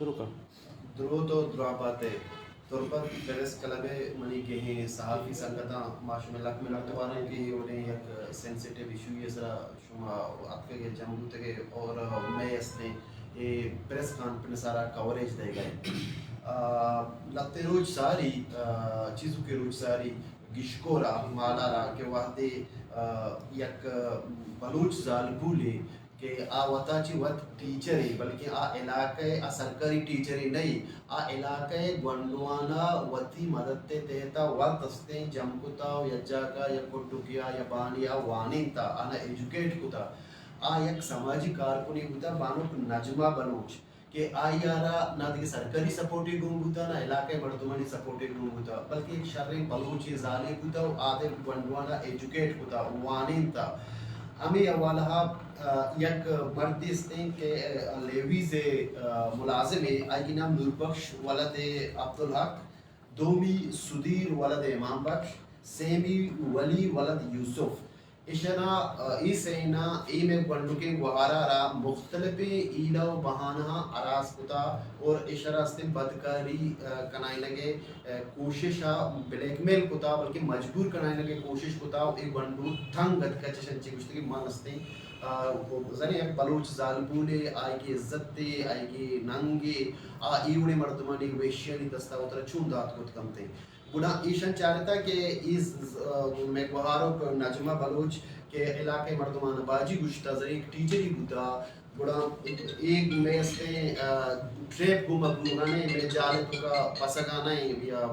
شروع کن۔ دروت و دراہ بات ء تربت پریس کلب ء منی گہیں صحافی سنگتاں، ما شمئے لک منت وار ایں کہ اے وڑیں یک سینسیٹیو ایشو ء سرا شما اتکگ ء جم بوتگ ء اور مئے استیں اے پریس کانفرنس ء را کوریج دئیگ ء انت۔ آ، لہتیں روچ ساری، آ، چیزوکیں روچ ساری گشکور ء مالار ء کہ وہدے، آ، یک بلوچ زالبولے کہ آ وتا چہ وت ٹیچرے، بلکیں آ علاقہ ء، آ سرکاری ٹیچرے نہ، آ علاقہ ء گونڈوان ء وتی مدد ء تحت ء وت استیں جم کتا و یک جاگہ یا کڈکے ء یا بانی ء وانینتا، آناں ایجوکیٹ کتا۔ آ یک سماجی کارکنے بوتا، بانک نجمہ بلوچ، کہ آئی ء را نہ دگہ سرکاری سپورٹے گون بوتا، نہ علاقہ ء مردمانی سپورٹے گون بوتا، بلکہ یک شریں بلوچے زالے بوتا و آ دے گونڈوان ء ایجوکیٹ کتا، وانینتا۔ ہمے حوالہ ء، آ، یک مردے استیں کہ، آ، لیویز ء، آ، ملازمے، آئی نام نوربخش ولد عبدالحق، دومی سدیر ولد امام بخش، سیمی ولی ولد یوسف۔ ایشانا، آ، اے سئینا اے مئے گونڈکیں گوہارا را مختلفیں ہیلہ و بہانہاں ہراس کتا اور ایشرا استیں بدکاری، آ، کنائینگ ء، آ، کوشش ء بلیک میل کتا، بلکہ مجبور کنائینگ ء کوشش کتا و اے گونڈو تنگ اتکا چش انچیں گوشتگی من استیں، آ، زنے یک بلوچ زالبولے، آئی کی عزت ء، آئی کی ننگ ء، آ اے وڑیں مردمانی ویشیانی دستا وترا چون دات کت کنت۔ گڑا ایشاں چارتا کہ اے ز-، ز-، مئے گوہاروک نجمہ بلوچ کہ علاقہ مردمان باجی گوشتا، زریک ٹیچری بوتا، گڑا اے مئے استیں، آ، ٹریپ گوما بوگانے، مئے جال توکا پسگانا یا، آ،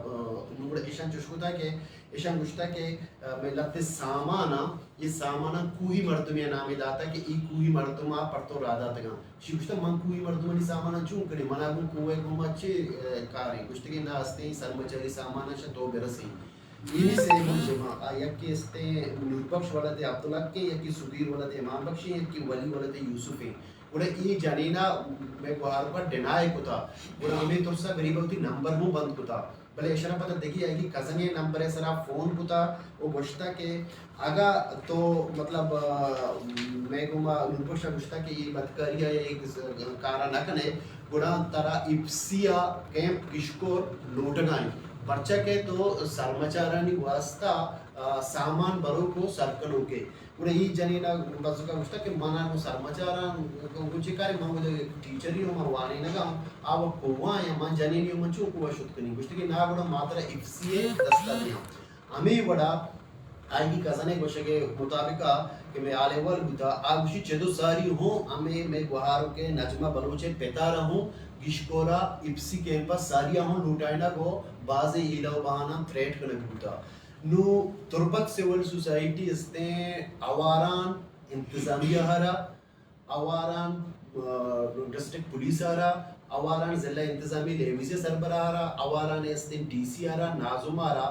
نوں گڑا ایشاں چوش کتا کہ ایشاں گوشتا کہ، آ، مئے لہتے سامانا، اے سامانا کوہی مردمے نامے داتا کہ اے کوہی مردم آ پر تو راہ داتگاں۔ شی گوشتہ، من کوئی مردمانی ساماناں چون کنیں؟ منا گوں کوہ ء گوما چے، ء، کارے؟ گوشتگی نہ استیں، سرمچاری ساماناں شہ تو برسیں۔ اینی سے ملزماں، آ یکے استیں نوربخش ولد عبدالحق ء، یکے سبیر ولد امام بخش ء، یکے ولی ولد یوسف ء۔ گڑا اے جنینا مئے گوہار پر ڈینائی کتا۔ گڑا ہمے ترسا غریبا وتی نمبر ہوں بند کتا۔ بلے ایشاں پدا دگہ آئی کزن ء نمبر ء سرا فون کتا و گوشتا کہ اگاں تو مطلب، آ، مئے گوما نوربخش ء گوشتا کہ اے بدکاری ء یک کارا نہ کنے، گڑا ترا ایف سی ء کیمپ گشکور لوٹگا انت، پرچا کہ تو سرمچارانی واسطہ، آ، سامان بروک و سرکنوک ئے۔ گڑا اے جنین ء بزگ ء گوشتگ کہ من ء گوں سرمچاراں گوں چے کارے، من گوں ٹیچری ء من وانینگ ء آں، آ وت کوہ ء آں، من جنینی ء من چون کوہ ء شت کنیں؟ گوشتگ کہ نا، گڑا ما ترا ایف سی ء دست ء دیاں۔ ہمے وڑا آئی کزن ء گوشگ ء مطابق ء کہ مئے حال احوال بوتا، آ گوشی چد و ساری ہوں ہمے مئے گوہاروک ء نجمہ بلوچ ء پتارا ہوں گشکورا ایف سی کیمپ ء ساری ء ہوں لوٹائینگ و بازیں ہیلہ و بہانہ تھریٹ کنگ بوتا۔ نوں تربت سول سوسائٹی استیں، آواران انتظامیہ ء را، آواران، آ، ڈسٹرکٹ پولیس ء را، آواران ضلع انتظامی لیویز ء سربراہ ء را، آواران استیں ڈی سی ء را، ناظم ء را،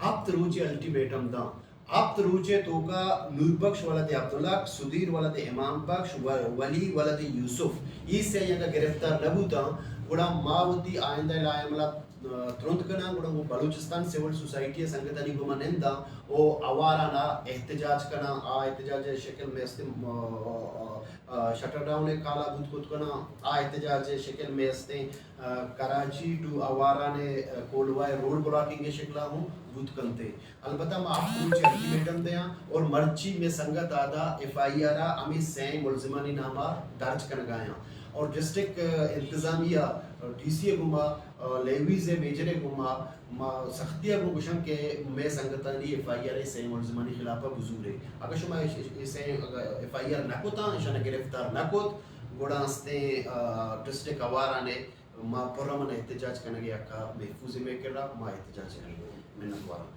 ہپت روچے الٹیمیٹم داں۔ ہپت روچے توکا نوربخش ولد عبدالحق، سدیر ولد امام بخش و ولی ولد یوسف، اے سئے اگاں گرفتار نہ بوتاں، گڑا ما وتی آئندہ ء لائحہ عمل ء ترند کناں، گڑا گوں بلوچستان سول سوسائٹی ء سنگتانی گوما ننداں و آواران ء احتجاج کناں۔ آ احتجاج ء شکل مئے استیں، آ، آ، آ، شٹر ڈاؤن ء کالا بوت کت کناں۔ آ احتجاج ء شکل مئے استیں، آ، کراچی ٹو آواران ء، آ، کولواہ ء روڈ بلاکنگ ء شکل ء ہوں بوت کنت۔ البتہ ما ہپت روچ الٹیمیٹم دیاں اور مرچی مئے سنگت آدا ایف آئی آر ء ہمے سئیں ملزمانی نام ء درج کنگ ء آیاں اور ڈسٹرکٹ، آ، انتظامیہ، آ، ڈی سی ء گوما، آ، لیویز ء میجر ء گوما ما سختی ء گوں گوشاں کہ مئے سنگتانی ایف آئی آر ء سئیں ملزمانی خلاف ء بزورے۔ اگاں شما اے، اے سئیں، اگاں ایف آئی آر نہ کتاں، ایشاں گرفتار نہ کت، گڑا استیں، آ، ڈسٹرکٹ آواران ء ما پرامن احتجاج کنگ ء حق ء محفوظ مئے کرا، ما احتجاج کنگ ء منت واراں۔